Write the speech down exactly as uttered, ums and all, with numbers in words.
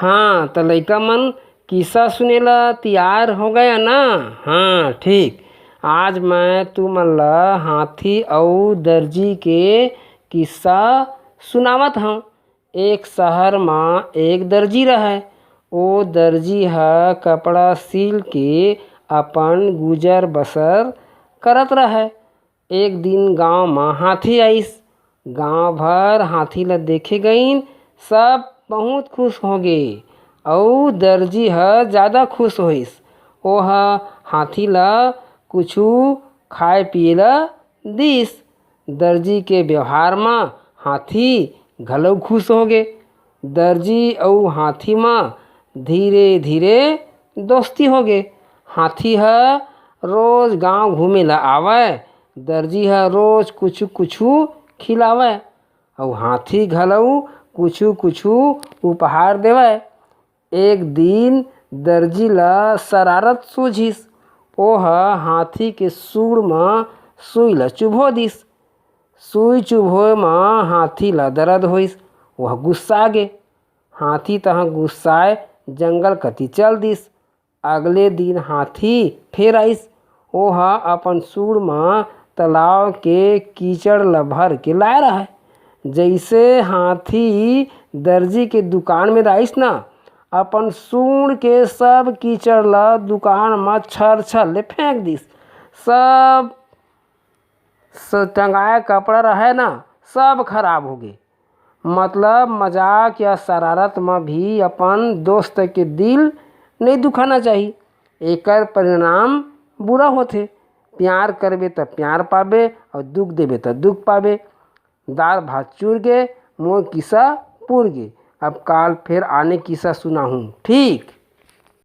हाँ, त लइका मन, किस्सा सुने ला तियार हो गया ना? हाँ, ठीक। आज मैं तुमन ला हाथी अउ दर्जी के किस्सा सुनावत हंव। एक शहर म एक दर्जी रहय। ओ दर्जी ह कपड़ा सिल के अपन गुजर बसर करत रहय। एक दिन गांव म हाथी आइस। गांव भर हाथी ल देखे गइन। सब बहुत खुश होगे, अउ दर्जी ह जादा खुश होइस। ओह हाथी ल कुछु खाए पिए ल दीस। दर्जी के व्यवहार म हाथी घलो खुश होगे। दर्जी अउ हाथी म धीरे धीरे दोस्ती होगे। हाथी ह रोज गांव घूमे ल आवय। दर्जी ह रोज कुछु कुछु खिलावय, अउ हाथी घलो कुछु कुछु उपहार देवय। एक दिन दर्जी ल शरारत सूझिस। ओह हाथी के सूंड़ म सुई ल चुभो दिस। सुई चुभोय म हाथी ल दरद होइस। ओह गुस्सा गे। हाथी तहां गुस्साए जंगल कति चल दिस। अगले दिन हाथी फेर आइस। ओह अपन सूंड़ म तलाव के कीचड़ ल भर के लाए रहय। जइसे हाथी दर्जी के दुकान में आइस न, अपन सूंड़ के सब कीचड़ ल दुकान म छर छर ले फेंक दिस। सब स-, टंगाए कपड़ा रहय न, सब खराब होगे। मतलब, मजाक या शरारत म भी अपन दोस्त के दिल नइ दुखाना चाही। एकर परिणाम बुरा होथे। प्यार करबे त प्यार पाबे, अउ दुख देबे त दुख पाबे। दार भात चुर गे, मोर किस्सा पुर गे। अब काल फेर आने किस्सा सुनाहूं, ठीक?